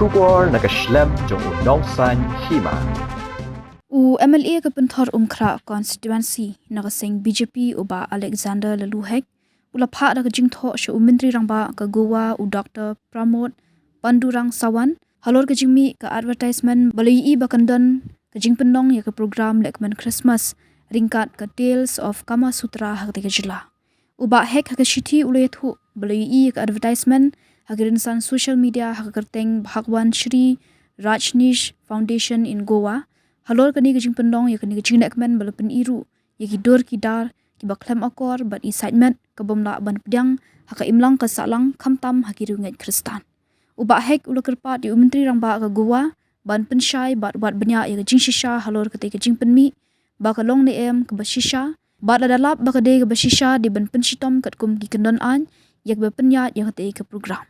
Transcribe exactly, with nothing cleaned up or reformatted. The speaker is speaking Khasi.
khubor na ka shlem jong u nongsaiñ hima. U M L A ka Pynthor Umkhrah constituency na ka seng B J P u Bah Alexander Laloohek u la phah da ka jingthoh sha u Myntri Rangbah ka Goa u Doctor Pramod Pandurang Sawan halor ka jingmih ka advertisement ba la ïohi ba kan don ka jingpynlong ïa ka program lehkmen Christmas ryngkat ka Tales of Kama Sutra ha katei ka jylla. U Bah Hek ha ka shithi u la ïathuh ba la ïohi ïa ka advertisement ha ki rynsan social media ha ka kyrteng Bhagwan Shree Rajneesh Foundation in Goa halor kane ka jingpynlong ïa kane ka jinglehkmen ba la pyni ruh ïa ki dur ki dar kiba khlem akor bad i saiñmet kaba ym lah ban pdiang ha ka imlang ka sahlang khamtam ha ki riewngeit Khristan. U Bah Hek u la kyrpad ïa u Myntri Rangbah ka Goa ban pynshai bad wad bniah ïa ka jingshisha halor katei ka jingpynmih ba ka long ne em kaba shisha bad lada lap ba ka dei kaba shisha dei ban pynshitom katkum ki kyndon aiñ ïa kiba pynïaid ïa katei ka program.